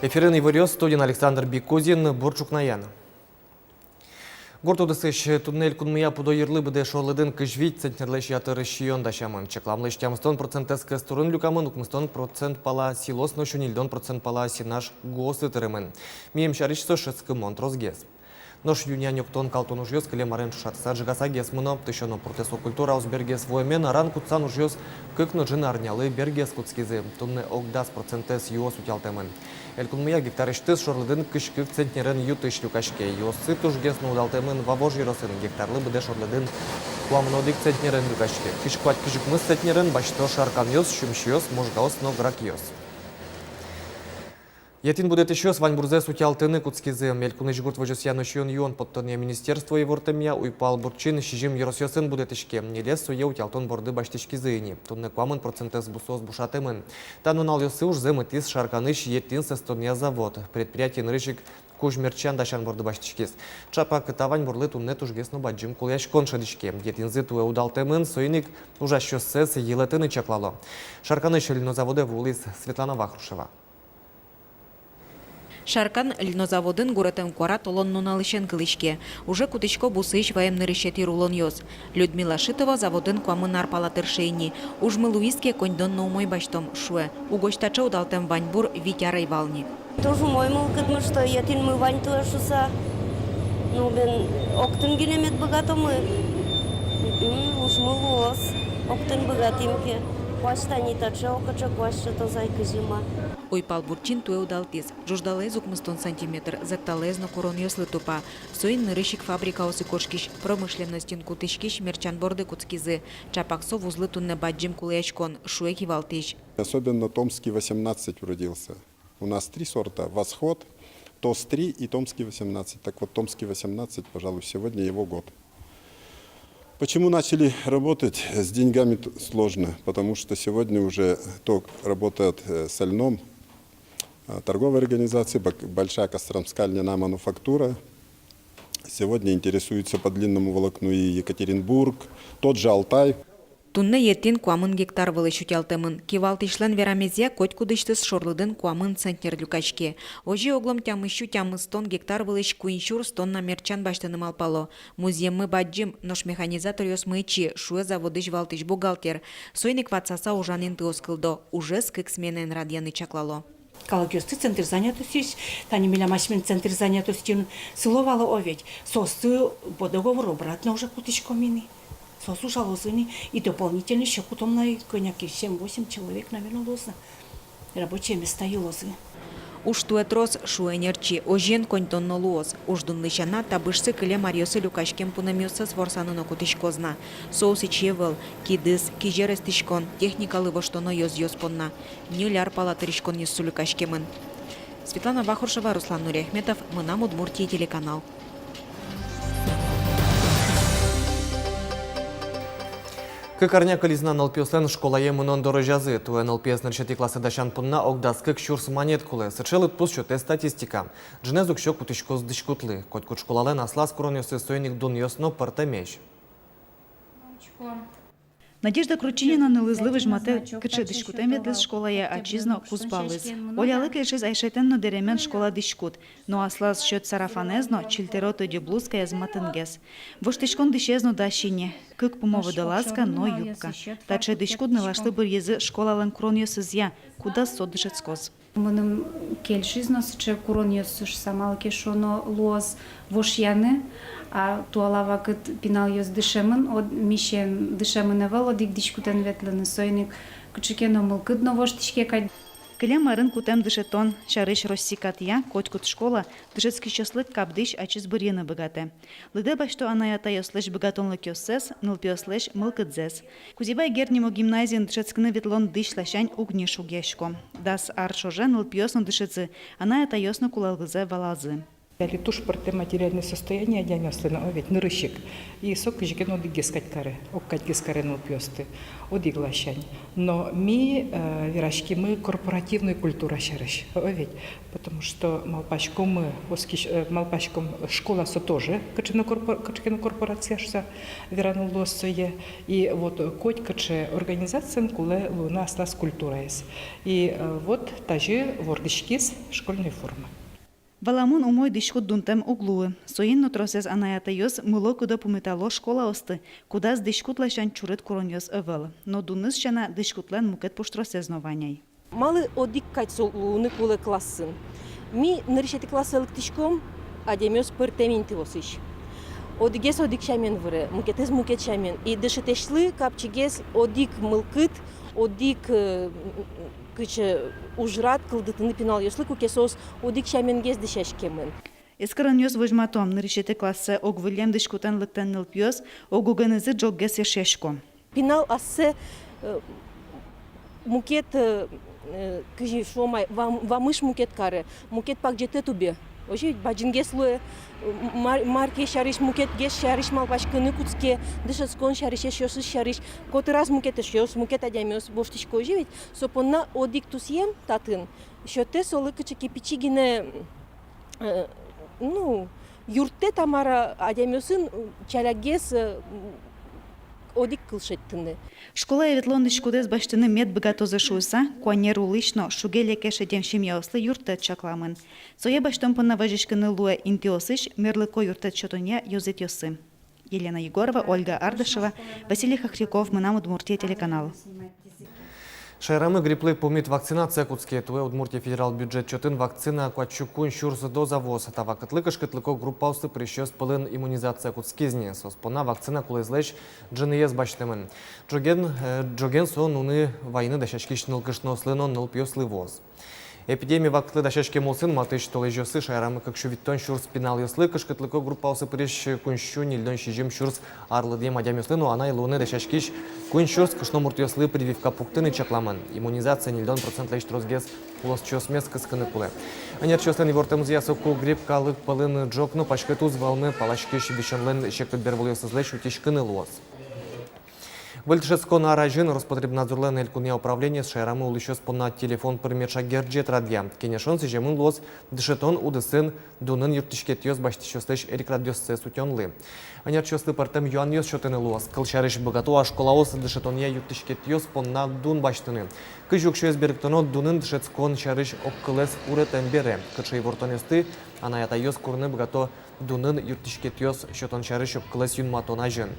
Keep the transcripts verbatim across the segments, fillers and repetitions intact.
Эфирын иворъёс, студиын Александр Бикузин. Бур ӵукнаен. Гурт удысысь. Туннэ элькунмыя пудо йырлы быдэ шорлыдын кызь вить центнерлэсь ятыр сиён дасямын. Чакламлэсь тямыстон процентэз кӧс турын люкамын, укмыстон процент пала силос но сю ньыльдон процент пала сенаж гуосы тырымын. Мием сярысь со шӧдскымон тросгес. Нош ю-нянь октон-калтон ужъёс кылем арен ӵошатыса ӝегасагес мыно. Тысё но пуртэсо культураос бергес вуэмен, аран-кутсан ужъёс кык но ӝыны арнялы бергес кутскизы. Туннэ ог дас процентэз юос утялтэмын. Элькунмыя гектарысьтыз шорлыдын кызь кык центнерен ю-тысь люкаське. Юоссы тужгес но удалтэмын Вавож ёросын, гектарлы быдэ шорлыдын куамын одӥг центнерен люкаське. Кызь куать-кызь укмыс центнерен басьто Шарканъёс, Сюмсиос, Можгаос но Гракъёс. Етӥн будэтӥсьёс ваньбурзэс утялтыны кутскизы. Элькунысь гурт возёсъя но сиён-юон поттонъя министерство ивортэмъя, уйпал буртчин сизьым ёросъёсын будэтӥське. Ньылез сое утялтон борды басьтӥськизы ини. Туннэ куамын процентэз бусыос бушатэмын. Та нуналъёсы ужзэ мытӥз Шарканысь етӥн сэстонъя завод. Предприятие нырысь ик кузь мерчан дасян борды басьтӥськиз. Ӵапак та ваньбурлы туннэ тужгес но бадӟым кулэяськон шӧдӥське. Етӥнзы туэ удалтэмын, соин ик ужасьёссэс йылэтыны чаклало. Шарканысь льнозаводэ вуылӥз Светлана Вахрушева. Шаркан льнозаводын гуретэм куара толон нуналысен кылӥське. Уже кутӥсько бусыысь ваем нырысетӥ рулонъёс. Людмила Шитова заводын куамын ар пала тырше ини. Ужмы луиз ке, коньдон но умой басьтом, шуэ. Угось таӵе удалтэм ваньбур вить ар ӧй вал ни. Туж умой мылкыдмы, что етӥнмы вань туэ шуса. Ну, бен, октын гинэ мед быгатомы. Мгм, ужмы луоз, октын быгатӥм ке. Куазь тани таӵе, окыӵе куазь сётоз ай, кызьы ма. Уйпал буртчин туэ удалтӥз. Ӝуждалаез укмыстон сантиметр, зӧкталаез но куронъёслы тупа. Соин нырысь ик фабрикаосы кошкись, промышленностьын кутӥськись мерчан борды кутскизы. Ӵапак со вузлы туннэ бадӟым кулэяськон, шуэ кивалтӥсь. Особенно Томский восемнадцать уродился. У нас три сорта: Восход, Тос три и Томский восемнадцать. Так вот, Томский восемнадцать, пожалуй, сегодня его год. Почему начали работать? С деньгами т-, сложно, потому что сегодня уже ТОК работает, э, с льном, э, торговой организации, бак-, большая Костромская льняная мануфактура. Сегодня интересуются по длинному волокну и Екатеринбург, тот же Алтай. Туннэ етӥн куамын гектар вылысь утялтэмын. Кивалтӥсьлэн верамезъя, котькудӥсьтыз шорлыдын куамын центнер люкаське. Озьы оглом тямыссю-тямыстон гектар вылысь куинь сюрс тонна мерчан басьтыны малпало. Музъеммы бадӟым, нош механизаторъёсмы ичи, шуэ заводысь валтӥсь бухгалтер. Соин ик ватсаса ужан интыос кылдо, ужез кык сменаен радъяны чаклало. Калыкъёсты центр занятостьысь, тани милям асьмелэн центр занятостьын сыло вал, о ведь, соосты по договору обратно уже кутӥськом ини. Соос ужалозы ини, и дополнительно ещё кутом на, и кӧня ке семь-восемь человек, наверно, луоз на. Рабочие места йылозы. Уж туэ трос, шуэ ӧнерчи, озьыен коньдон но луоз. Уждунлы сяна, табышсы кылем аръёсы люкаськем пунэмъёссэс ворсаны но кутӥськоз на. Соос ичи ӧвӧл: кидыс, кизер эстӥськон, техникалы воштоно ёзъёс понна. Ньыль ар пала тыриськонъёссы люкаськемын. Светлана Вахрушева, Руслан Нуриахметов, «Мынам Удмуртие» телеканал. Кык арня кылиз на нылпиослэн школае мынон дорозязы. Туэ нылпиез нырысетӥ классэ дасян понна ог дас кык сюрс манет кулэ. Сыӵе лыдпус сётэ статистика. Ӝынэз уксё кутӥськоз дӥськутлы. Котькуд школалэн аслаз куронъёсыз, соин ик дунъёс но пӧртэмесь. Надежда Кручинина нылызлы возьматэ, кыӵе дӥськутэн ветлӥз школае ачиз но кузпалыз. Олялы кельшиз айшетэн но дэремен школа дӥськут. Но аслаз сьӧд сарафанэз но чильтэро тӧдьы блузкаез матынгес. Воштӥськон дӥсез но дась ини. Кык пумо водолазка но юбка. Таӵе дӥськут нылашлы быръизы школалэн куронъёсызъя, кудаз со дышетскоз. Мыным кельшиз но сыӵе куронъёс шуса, малы ке шуоно, луоз вошъяны, а туала вакыт пиналъёс дышемын, од-, мисен дышемын ӧвӧл одӥг дӥськутэн ветлыны, соин ик кыӵе ке но мылкыд но воштӥське кадь. Кылем арын кутэм дышетон сярысь Росси катъя котькуд школа дышетскисьёслы капдӥсь ачиз быръыны быгатэ. Лыдэ басьто анай-атайёслэсь быгатонлыкъёссэс, нылпиослэсь мылкыдзэс. Кузебай Герд нимо гимназиын дышетскыны ветлон дӥсь ласянь уг ни шугъясько. Дас ар ӵоже нылпиос но дышизы, анай-атайёс но кулэлыксэ валазы. Али туж пӧртэм материальное состояние адямиослэн, о ведь, нырысь ик. И со кызьы ке но одӥггес кадь каре, ог кадьгес каре нылпиосты, одӥг ласянь. Но ми, э, вераськимы корпоративной культура сярысь, о ведь. Потому что малпаськом мы, оскись-, э, малпаськом, школа со тоже кыӵе но корпо-, кыӵе ке но корпорация шуса вераны луоз сое. И вот, э, котькыӵе организациын кулэ луыны аслаз культураез. И, э, вот тазьы вордӥськиз школьной форма. Валамон, умой дӥськут дунтэм уг луы. Соин но тросэз анай-атайёс мыло-кыдо пумитало школаосты, кудаз дӥськут ласянь чурыт куронъёс ӧвӧл. Но дуныз сяна дӥськутлэн мукет пуштросэз но вань ай. Малы одӥг кадь со луыны кулэ классын? Ми нырысетӥ классэ лыктӥськом адямиос пӧртэм интыосысь. Одӥгез одӥг сямен выре, мукетыз мукет сямен. И дышетӥсьлы капчигес одӥг мылкыд, одӥг, э, кыӵе ужрад кылдытыны пиналъёслы, куке соос одӥг сяменгес дӥсяськемын. Эскеронъёс возьмато: нырысетӥ классэ ог выллем дӥськутэн лыктэ нылпиос, ог-огенызы ӝоггес эшъясько. Пинал ассэ, э, мукет, э, э, кызьы шуом ай, вам-, вамыш мукет каре, мукет пагӟетэ тубе. Озьы ведь бадӟымгес луэ, м-, мар-, мар ке сярысь, мукетгес сярысь малпаськыны кутске, дышетскон сярысь, эшъёсыз сярысь, котыраз мукет эшъёс, мукет адямиос воштӥсько, озьы ведь. Со понна одӥг тусъем татын сётэ солы кыӵе ке пичи гинэ, э, ну, юрттэ та мар-а адямиосын, э, ӵалякгес, э, одӥг кыл шедьтыны. Школае ветлон дӥськутэз басьтыны мед быгатозы шуыса, куанер улӥсь но шуге-леке шедем семьяослы юрттэт чакламын. Сое басьтон понна вазиськыны луэ интыосысь мерлыко юрттэт сётонъя ёзэтъёсы. Елена Егорова, Ольга Ардашева, Василий Хохряков, «Мынам Удмуртие» телеканал. Шаерамы грипплы пумит вакцинация кутске. Туэ Удмуртия федерал бюджет чотын вакцина куать сю куинь сюрс доза вуоз. Та вакытлы кышкытлыко группаосы пырисьёс пӧлын иммунизация кутскиз ни. Соос понна вакцина кулэезлэсь ӝыныез басьтэмын. Ӝоген, э, ӝоген со нуны вайыны дасяськись нылкышноослы но нылпиослы вуоз. Эпидемия вакытлы дасяськем улсын матысь толэзьёсы шаерамы кык сю витьтон сюрс пиналъёслы, кышкытлыко группаосы пырись куинь сю ньыльдон сизьым сюрс арлыдъем адямиослы но анай луыны дасяськись куинь сюрс кышномуртъёслы прививка пуктыны чакламын. Иммунизация ньыльдон процентлэсь тросгес улосчиосмес кыскыны кулэ. Ӧнерчиослэн ивортэмзыя, соку грипп калык пӧлын ӝог но паськыт уз вӧлмы, паласькись висёнлэн секыт бервылъёсызлэсь утиськыны луоз. Выль дышетскон ар азьын Роспотребнадзорлэн элькунъя управлениез шаерамы улӥсьёс понна телефон пыр меӵак герӟет радъя. Кенешон сӥземын луоз дышетон удысын дунын юрттӥськетъёс басьтӥсьёслэсь эрикрадъёссэс утёнлы. Ӧнерчиослы пӧртэм юанъёс сётыны луоз. Кылсярысь, быгато-а школаос дышетонъя юрттӥськетъёс понна дун басьтыны? Кызьы уксёез берыктоно дунын дышетскон сярысь огкылэз уретэм бере? Кыӵе ивортонъёсты анай-атайёс курыны быгато дунын юрттӥськетъёс сётон сярысь огкылэз юнматон азьын?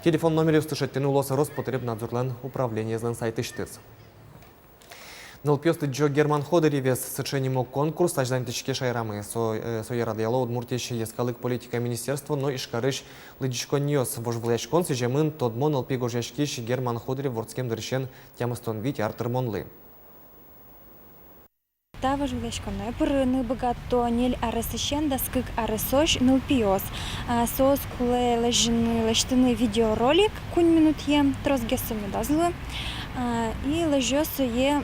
Телефон номеръёсты шедьтыны луоз Роспотребнадзорлэн управлениезлэн сайтысьтыз. Нылпиос лыдӟо Герман Ходыревез. Сыӵе нимо конкурс азьланьтӥське шаерамы. Со, э, сое радъяло Удмуртиысь йӧскалык политика министерство но Ижкарысь лыдӟиськонниос. Вожвылъяськон сӥземын тодмо нылпи гожъяськись Герман Ходырев вордскем дырысен тямыстон вить ар тырмонлы. Та вожвылъяськонэ пырыны быгато ньыль аресысен дас кык аресозь нылпиос. А, соос кулэ лэзьыны, лэсьтыны видеоролик куинь минутъем, тросгес со медаз луы. А, и лэзё сое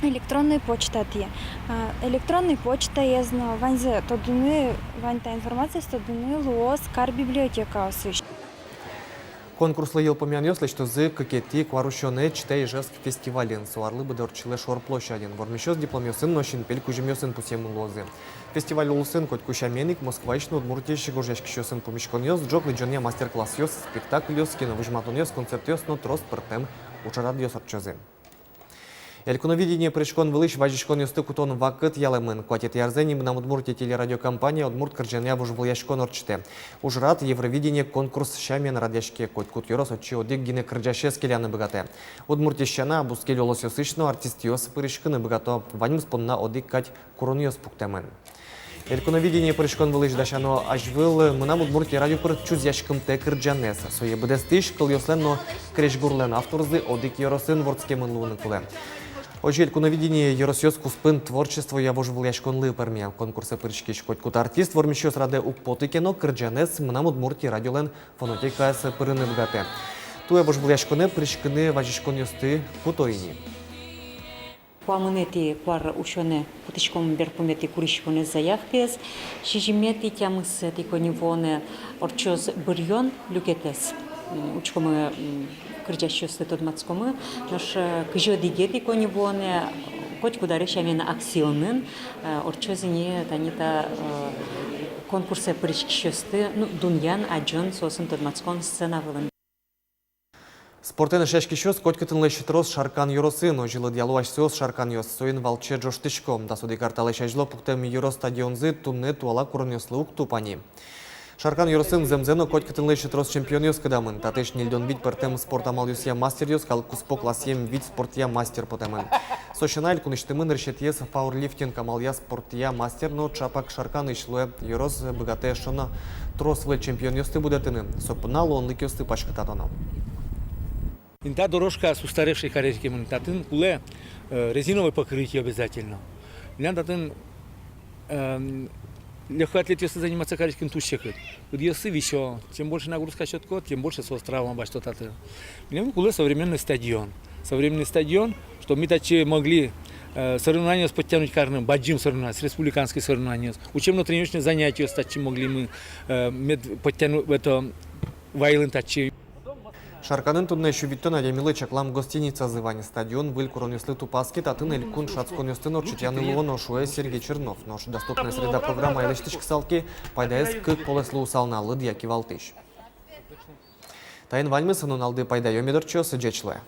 электронной почтатӥ. А, электронной почтаез но ваньзэ тодыны, вань та информациез тодыны луоз кар библиотекаосысь. Конкурслы йылпумъянъёс лэсьтозы кыкетӥ куарусёнэ «Читай, Ижевск» фестивальын. Со арлы быдэ ортчылэ шор площадьын. Вормисьёс дипломъёсын но синпель кузьымъёсын пусъемын луозы. Фестиваль улсын котьку сямен ик Москваысь но Удмуртиысь гожъяськисьёсын пумиськонъёс, ӝог лыдӟонъя мастер-классъёс, спектакльёс, киновозьматонъёс, концертъёс но трос пӧртэм ужрадъёс ортчозы. «Элькуновидение» пыриськон вылысь вазиськонъёсты кутон вакыт ялэмын. Куатетӥ арзэ ни «Мынам Удмуртие» телерадиокомпания удмурт кырӟанъя вожвылъяськон ортчытэ. Ужрад Евровидение конкурс сямен радъяське, котькуд ёрос отчы одӥг гинэ кырӟасез келяны быгатэ. Удмуртиысь сяна, бускель улосъёсысь но артистъёс пыриськыны быгато, ваньмыз понна одӥг кадь куронъёс пуктэмын. «Элькуновидение» пыриськон вылысь дасяно азьвыл «Мынам Удмуртие» радио пыр чузъяськымтэ кырӟанэз. Сое быдэстӥсь кылъёслэн но крезьгурлэн авторзы одӥг ёросын вордскемын луыны кулэ. Озьы «Элькуновидение» ёросъёс куспын творчествоя вожвылъяськонлы пӧрме. Конкурсэ пыриськись котькуд артист, вормисьёс радэ уг поты ке но, кырӟанэз «Мынам Удмуртие» радиолэн фонотекаез пырыны быгатэ. Туэ вожвылъяськонэ пыриськыны вазиськонъёсты куто ини. Куамынэтӥ куарусёнэ кутӥськом берпуметӥ куриськонэз, заявкаез. Сизьыметӥ, тямысэтӥ коньывуонэ ортчоз быръён люкетэз. М, учкомы, м, кырӟасьёсты, тодматскомы. Нош, э, кызь одӥгетӥ коньывуонэ, котькуд аре сямен, Аксионын, э, ортчоз ини тани та, э, конкурсэ пыриськисьёсты, ну, дунъян, адӟон, соосын тодматскон сцена вылын. Спортэн эшъяськисьёс котькытынлэсь трос Шаркан ёросын. Озьы лыдъяло асьсэос шарканъёс. Соин валче ӝожтӥсько: дас одӥг ар талэсь азьло пуктэм ёрос стадионзы туннэ туала куронъёслы уг тупа ни. Шаркан ёросын зэмзэ но котькытынлэсь трос чемпионъёс кыдамын. Татысь ньыльдон вить пӧртэм спорт амалъёсъя мастеръёс, калык куспо классъем вить спортъя мастер потэмын. Со сяна, элькунысьтымы нырысетӥез пауэрлифтинг амалъя спортъя мастер но ӵапак Шарканысь луэ. Ёрос быгатэ эшшо но трос выль чемпионъёсты будэтыны, со понна луонлыкъёсты паськытатоно. Ини та дорожка устаревший кариськемын, татын кулэ, э, резиновое покрытие обязательно. Милям татын, эм, легкоатлетъёсты заниматься кариськыны туж секыт. Кудъёссы висё, чем больше нагрузка сётӥськод, тем больше соос травма басьто татын. Милям кулэ современный стадион. Современный стадион, чтобы ми татчы могли, э, соревнованиос подтянуть карыны, бадӟым соревнованиос, республиканский соревнованиос, учебно-тренировочный занятиос татчы могли мы, э, мед подтяну-, это, вайылыны татчы. Шарканын туннэ сю витьтон адямилы чаклам гостиницазы вань. Стадион выль куронъёслы тупаз ке, татын элькун шатсконъёсты но ортчытъяны луоно, шуэ Сергей Чернов. Нош «Доступная среда» программая лэсьтӥськысал ке, пайдаез кык полэс луысал на, лыдъя кивалтӥсь. Таин ваньмыз. Нуналды пайдаё мед ортчоз, ӟеч луэ.